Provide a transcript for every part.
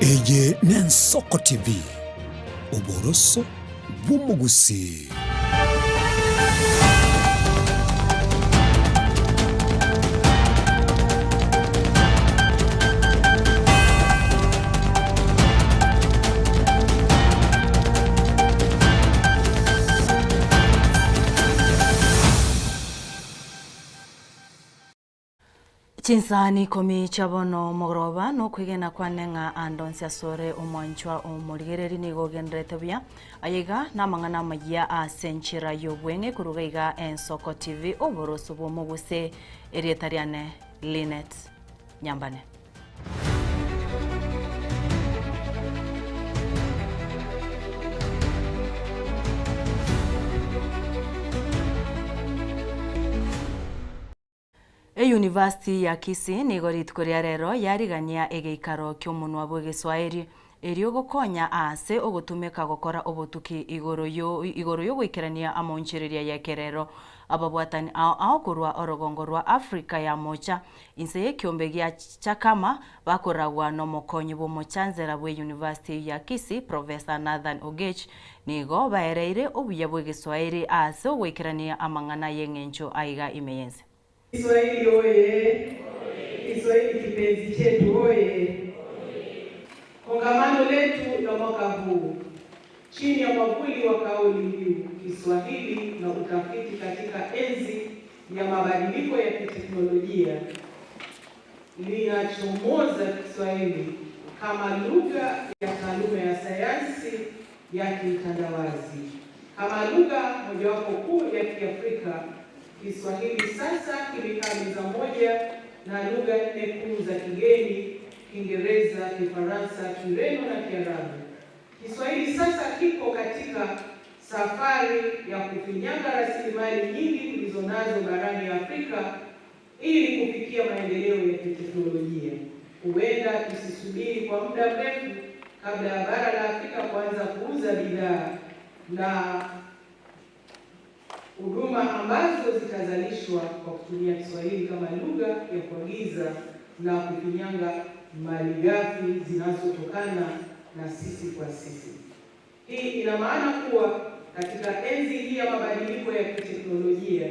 Eye n'Ensoko TV, oboroso bw'omogusii. Chinsani ikomi chia bono mogoroba nokwegena kwane ng'a ande onsi asore omwanchwa omorigereri nigo ogendererete buya. Aya iga namang'ana amayia ase enchera y'obweng'e koruga iga Ensoko TV oboroso bw'omoguse erieta riane Linet Nyambane. Eyunivasiti ya Kisii nigo rituko ria rero yarigania egeikaro ki'omonwa bw'Egeswaeri erio gokonya aase ogotumeka gokora obotuki igoro igoro y'ogoikerania amaonchoreria y'ekerero ababwatani ao ao korwa orogongo rwa Africa ya Mocha inse y'ekiombe gia Chakama bakoragwa n'omokonyi bw'omochanzera bw'eyunivasiti eyio ya Kisii Professor Nathan Ogech nigo baereire obuya bw'Egeswaeri aase ogoikerania amang'ana y'eng'encho aiga ime y'ense. Kiswahili oye! Kiswahili kipenzi chetu oye! Kongamano letu la mwaka huu chini ya mwavuli wa kauli mbiu Kiswahili na utafiti katika enzi ya mabadiliko ya kiteknolojia linachomoza Kiswahili kama lugha ya taaluma ya sayansi ya kiutandawazi. Kama lugha mojawapo kuu ya Kiafrika, Kiswahili sasa kimekaa meza moja na lugha nne kuu za kigeni: Kiingereza, Kifaransa, Kireno na Kiarabu. Kiswahili sasa kiko katika safari ya kufinyanga rasilimali nyingi tulizonazo barani Afrika ili kufikia maendeleo ya kiteknolojia. Huenda tusisubiri kwa muda mrefu kabla ya bara la Afrika kuanza kuuza bidhaa na huduma ambazo zitazalishwa kwa kutumia Kiswahili kama lugha ya kuagiza na kufinyanga malighafi zinazotokana na sisi kwa sisi. Hii ina maana kuwa katika enzi hii ya mabadiliko ya kiteknolojia,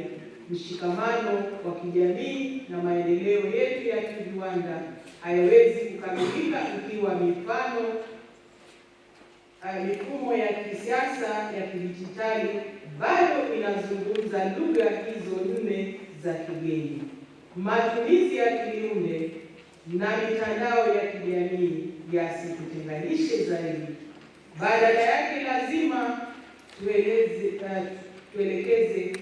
mshikamano wa kijamii na maendeleo yetu ya kiviwanda hayawezi kukamilika ikiwa mifano mifumo ya kisiasa ya kidijitali bado inazungumza lugha hizo nne za kigeni. Matumizi ya kiliunde na mitandao ya kijamii yasitutenganishe zaidi. Badala yake lazima tueleze, tuelekeze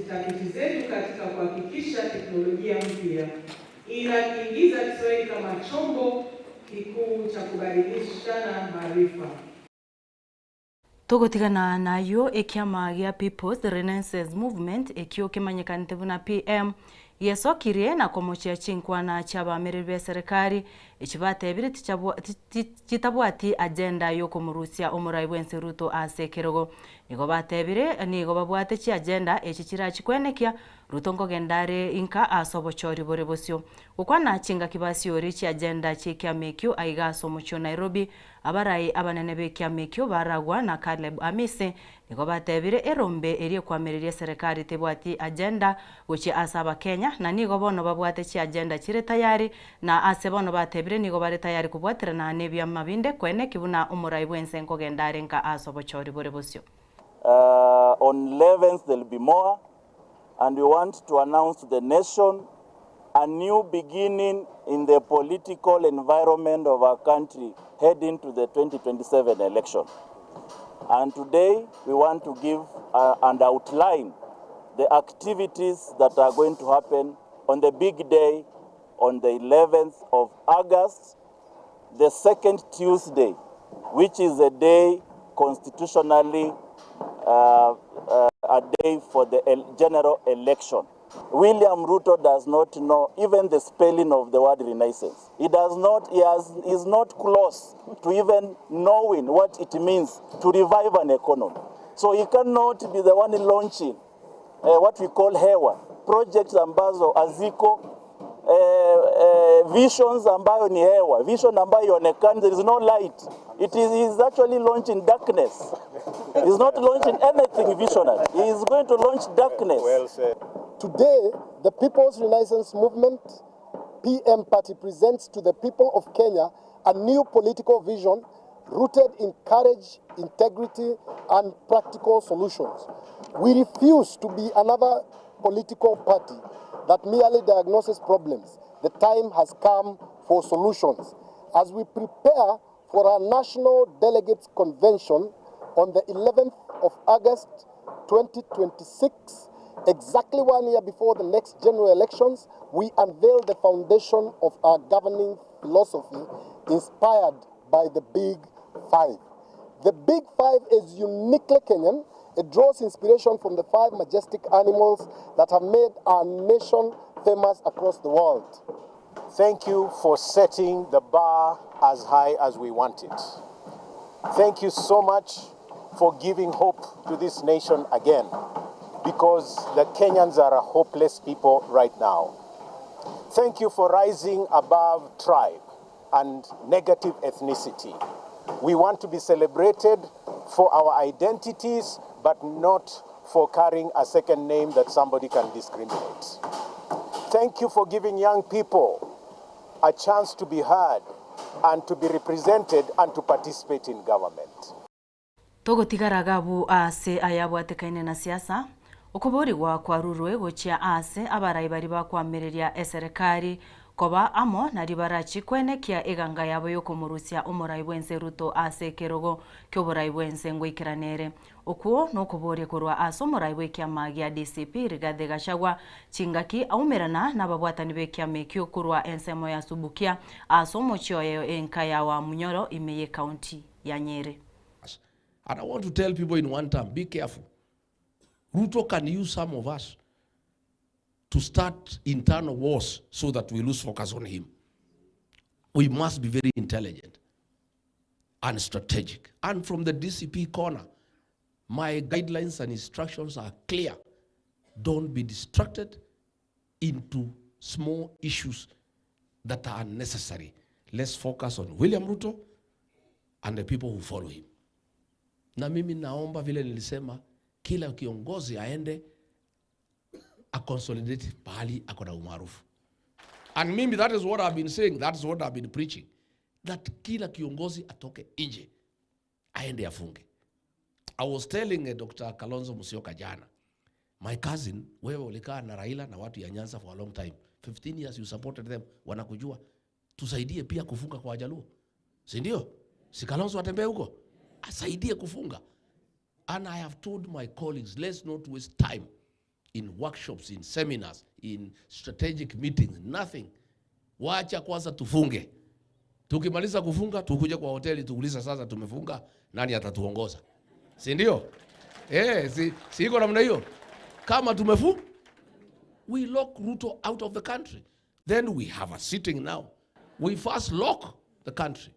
tafiti zetu katika kuhakikisha teknolojia mpya inakiingiza Kiswahili kama chombo kikuu cha kubadilishana maarifa. Togotigana nayio ekiama gia People's Renaissance Movement ekio kemanyekanete buna PM gesokirie na komochia chinkwana chi'abamereri b'eserekari echi batebire chitabwati agenda yokomorusia omorai bwense Ruto ase ekerogo. Nigo batebire nigo babwate chiagenda echi chirachikwenekia Ruto nkogenda are inka ase obochori bore bosio. Gokwana chingaki basiori chiagenda chi'ekiama ekio aiga ase omochie o Nairobi, abarai abanene b'ekiama ekio baragwa na Caleb Amisi nigo batebire erombe eria ekwamereria eserekari tebwati agenda gochia ase abakenya na nigo bono babwate chiagenda chire tayari na ase bono batebire nigo bare tayari kobwaterana nebiama binde koeneki buna omorai bwense nkogenda are nka ase obochori bore bosio. On 11th there will be more and we want to announce to the nation a new beginning in the political environment of our country heading to the 2027 election. And today we want to give and outline the activities that are going to happen on the big day on the 11th of August, the second Tuesday, which is a day constitutionally a day for the general election. William Ruto does not know even the spelling of the word renaissance. He does not, he has, is not close to even knowing what it means to revive an economy. So he cannot be the one launching what we call hewa, projects ambazo haziko Visions ambayo ni hewa, vision ambayo ionekani, there is no light. It is, he is actually launching darkness. He is not launching anything visionary. He is going to launch darkness. Well said. Today, the People's Renaissance Movement, PM Party, presents to the people of Kenya a new political vision rooted in courage, integrity, and practical solutions. We refuse to be another political party that merely diagnoses problems. The time has come for solutions. As we prepare for our National Delegates Convention on the 11th of August 2026, exactly 1 year before the next general elections, we unveil the foundation of our governing philosophy inspired by the Big Five. The Big Five is uniquely Kenyan. It draws inspiration from the five majestic animals that have made our nation famous across the world. Thank you for setting the bar as high as we want it. Thank you so much for giving hope to this nation again, because the Kenyans are a hopeless people right now. Thank you for rising above tribe and negative ethnicity. We want to be celebrated for our identities, but not for carrying a second name that somebody can discriminate. Thank you for giving young people a chance to be heard and to be represented and to participate in government. Togotigara agabu ase ayabwatekaine na siasa, okoborigwa kwarurwe gochia ase abarai baria bakoamereria eserekari koba amo nario barachi kwenekia eganga yabo yokomorusia omorai bwense Ruto ase ekerogo kioborai bwense ngoikerana ere. Okwo nokoboria korwa ase omorai bw'ekiama gia DCP Rigathi Gachagua chingaki aumerana nababwatani b'ekiama ekio korwa ensemo ya Subukia ase omochie oye enka ya Wamunyoro ime y'ecounty ya Nyeri. And I want to tell people in one term, be careful. Ruto can use some of us to start internal wars so that we lose focus on him. We must be very intelligent and strategic. And from the DCP corner, my guidelines and instructions are clear. Don't be distracted into small issues that are unnecessary. Let's focus on William Ruto and the people who follow him. Na mimi naomba vile nilisema, kila kiongozi aende aconsolidate pahali ako na umaarufu. And mimi that is what I've been saying, that is what I've been preaching. That kila kiongozi atoke nje, aende afunge. I was telling Dr. Kalonzo Musyoka jana, my cousin, wewe ulikaa na Raila na watu ya Nyanza for a long time. 15 years you supported them, wanakujua. Tusaidie pia kufunga kwa Wajaluo. Si ndio? Si Kalonzo atembee huko? Asaidie kufunga. And I have told my colleagues, let's not waste time in workshops, in seminars, in strategic meetings, nothing. Wacha kwanza tufunge. Tukimaliza kufunga, tukuje kwa hoteli tuulize sasa tumefunga, nani atatuongoza? Si ndio? Si iko namna hiyo? Kama tumefunga, we lock Ruto out of the country. Then we have a sitting now. We first lock the country.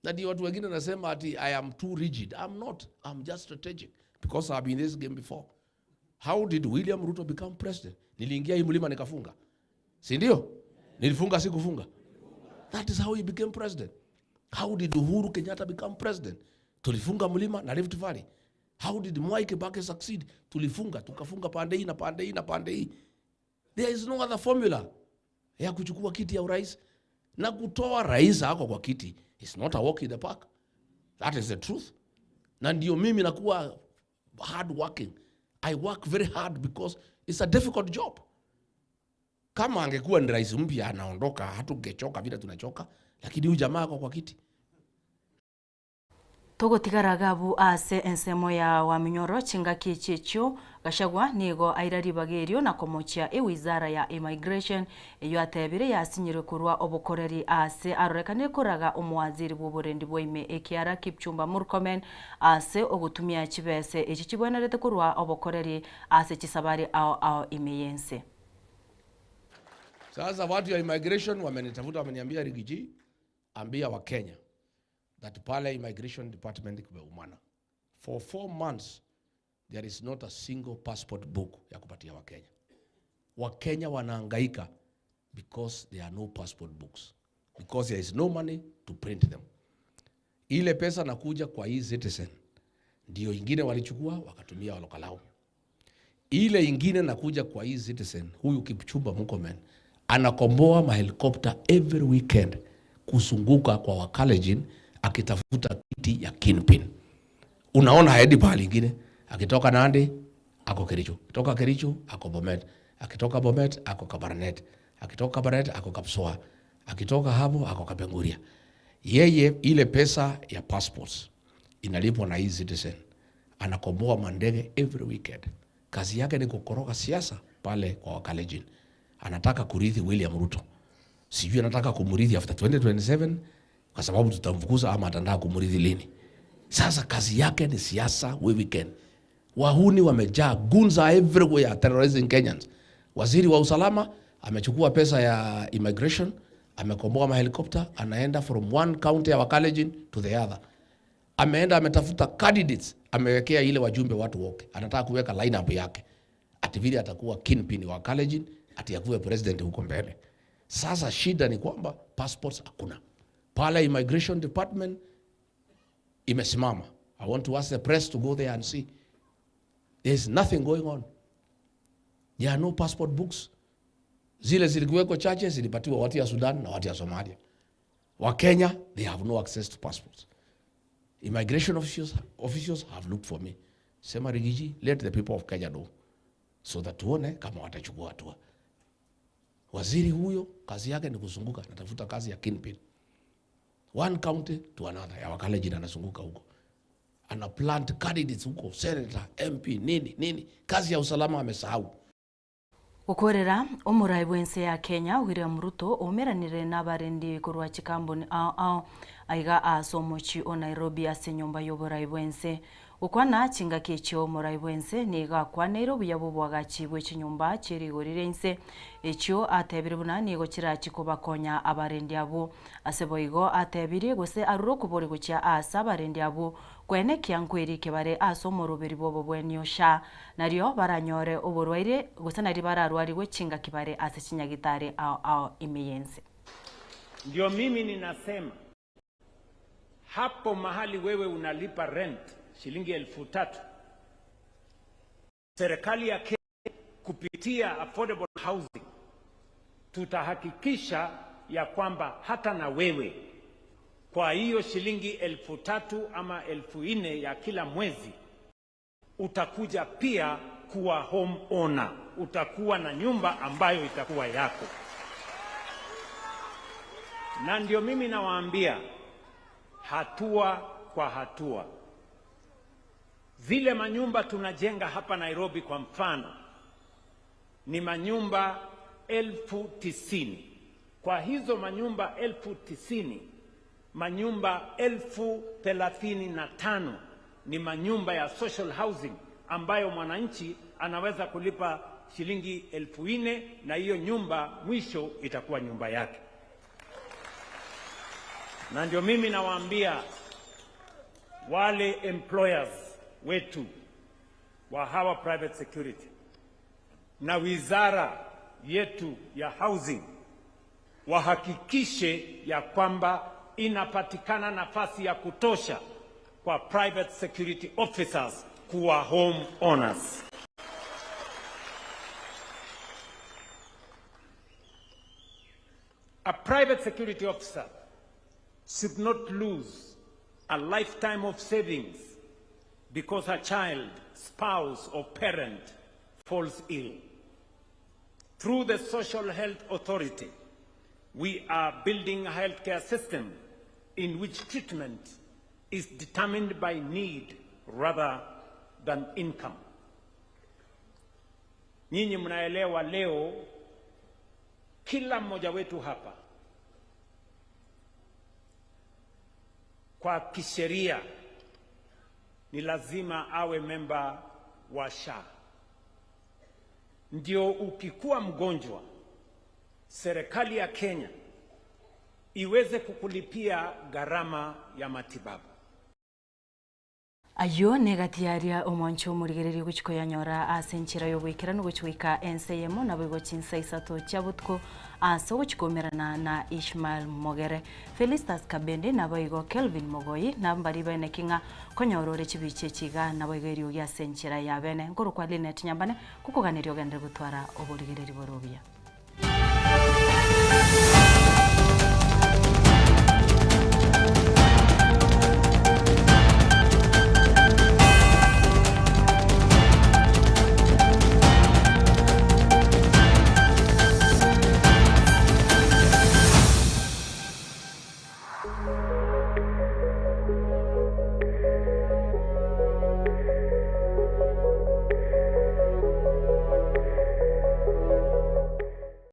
Na ndio watu wengine nasema ati I am too rigid. I'm not. I'm just strategic because I've been in this game before. How did William Ruto become president? Niliingia hii mlima nikafunga. Si ndio? Nilifunga si kufunga. That is how he became president. How did Uhuru Kenyatta become president? Tulifunga mlima na Rift Valley. How did Mwai Kibaki succeed? Tulifunga, tukafunga pande hii na pande hii na pande hii. There is no other formula ya kuchukua kiti ya urais. Na kutoa rais hako kwa kiti is not a walk in the park. That is the truth. Na ndio mimi nakuwa hard working. I work very hard because it's a difficult job. Kama angekuwa ni rais mpya anaondoka, hatungechoka vile tunachoka, lakini huyu jamaa ako kwa kiti. Togotigara gabu ase ensemo ya Waminyoro chingaki echiechio Gachagua nigo airaribagerio na komochia ewizara ya immigration eyo atebire yasinyirwe korwa obokoreri ase arorekanire koraga omowaziri bw'oborendi bwaime ekiara Kipchumba Murkomen ase ogotumia chibese echi chibwenerete korwa obokoreri ase chisabari ao ao ime yense. Sasa watu ya immigration wamenitafuta, wameniambia Riggy G, ambia wa Kenya that pale immigration department kumeumana. For 4 months there is not a single passport book ya kupatia Wakenya. Wakenya wanahangaika. Because there are no passport books. Because there is no money to print them. Ile pesa nakuja kwa e-citizen ndio ingine walichukua wakatumia walokalao. Ile ingine nakuja kwa e-citizen, huyu Kipchumba Murkomen anakomboa mahelikopta every weekend kuzunguka kwa Wakalenjin akitafuta kiti ya kingpin. Unaona haendi pahali ingine, akitoka Nandi ako Kericho, akitoka Kericho ako Bomet, akitoka Bomet ako Kabarnet, akitoka Kabarnet ako Kapsoa, akitoka hapo ako Kapenguria. Yeye ile pesa ya passports inalipwa na e-citizen, anakomboa mandege every weekend. Kazi yake ni kukoroga siasa pale kwa Wakalenjin. Anataka kurithi William Ruto, sijui anataka kumrithi after 2027 kwa sababu tutamfukuza, ama atandaa kumrithi lini? Sasa kazi yake ni siasa we weekend. Wahuni wamejaa, goons are everywhere terrorizing Kenyans. Waziri wa usalama amechukua pesa ya immigration, amekomboa mahelikopta, anaenda from one county ya Wakalenjin to the other. Ameenda ametafuta candidates, amewekea ile wajumbe watu wote. Anataka kuweka lineup yake. Ati vile atakuwa kingpin wa Kalenjin, ati akuwe president huko mbele. Sasa shida ni kwamba passports hakuna. Pale immigration department imesimama. I want to ask the press to go there and see. There is nothing going on. There are no passport books. Zile zilikuweko chache zilipatiwa watu ya Sudan na watu ya Somalia. Wa Kenya, they have no access to passports. Immigration officials, officials have looked for me. Sema Riggy G, let the people of Kenya know. So that tuone kama watachukua hatua. Waziri huyo kazi yake ni kuzunguka, anatafuta kazi ya kingpin. One county to another. Ya Wakalenjin anazunguka huko. Ana plant candidates huko, senator, MP, nini nini. Kazi ya usalama amesahau. Gokorera omorai bw'ense ya Kenya William Ruto oumeranire nabarendi korwa chikambuni ao ao aiga ase omochie o Nairobi ase enyomba y'oborai bw'ense. Gokwana chingaki echio omorai bw'ense nigo akwaneire obuya bw'oboagachi bwe chinyomba chie rigori ria inse echio atebire buna nigo chirachi kobakonya abarendi abwo. Ase boigo atebirie gose arure okobori gochia aase abarendi abwo Koenekia nkwerike bare ase omoroberi bw'obobweni sha, nario baranyore oborwaire, gose nario bararwarigwe chingaki bare ase chinyagitari ao ao ime y'ense. Ndio mimi ninasema hapo mahali wewe unalipa rent shilingi 3000, serikali ya Kenya kupitia affordable housing tutahakikisha ya kwamba hata na wewe kwa hiyo shilingi 3000 ama 4000 ya kila mwezi utakuja pia kuwa home owner, utakuwa na nyumba ambayo itakuwa yako. Na ndio mimi nawaambia hatua kwa hatua, zile manyumba tunajenga hapa Nairobi kwa mfano ni manyumba 90,000. Kwa hizo manyumba 90,000, manyumba 35,000 ni manyumba ya social housing ambayo mwananchi anaweza kulipa shilingi 4,000 na hiyo nyumba mwisho itakuwa nyumba yake. Na ndio mimi nawaambia wale employers wetu wa hawa private security na wizara yetu ya housing wahakikishe ya kwamba inapatikana nafasi ya kutosha kwa private security officers kuwa home owners. A private security officer should not lose a lifetime of savings because a child, spouse, or parent falls ill. Through the Social Health Authority, we are building a healthcare system in which treatment is determined by need rather than income. Nyinyi mnaelewa leo kila mmoja wetu hapa kwa kisheria ni lazima awe memba wa SHA. Ndio ukikuwa mgonjwa, serikali ya Kenya iweze kukulipia gharama ya matibabu. Ayio negati yaria omwancho omorigereria ogochia koyanyora ase enchera y'ogoikeranu gochia goika ense eyemo, naboigo chinsa isato chia botuko ase ogochia koumerana na Ishmael Mogere. Felistus Kabende naboigo Kelvin Mogoi nabwo mbaria baeneki ng'a konyora ore chibicha echi iga naboigo eriogi ase enchera ya bene. Nkorokwa Linet Nyambane gokoganeria ogenderere gotwara oborigereria bore obuya.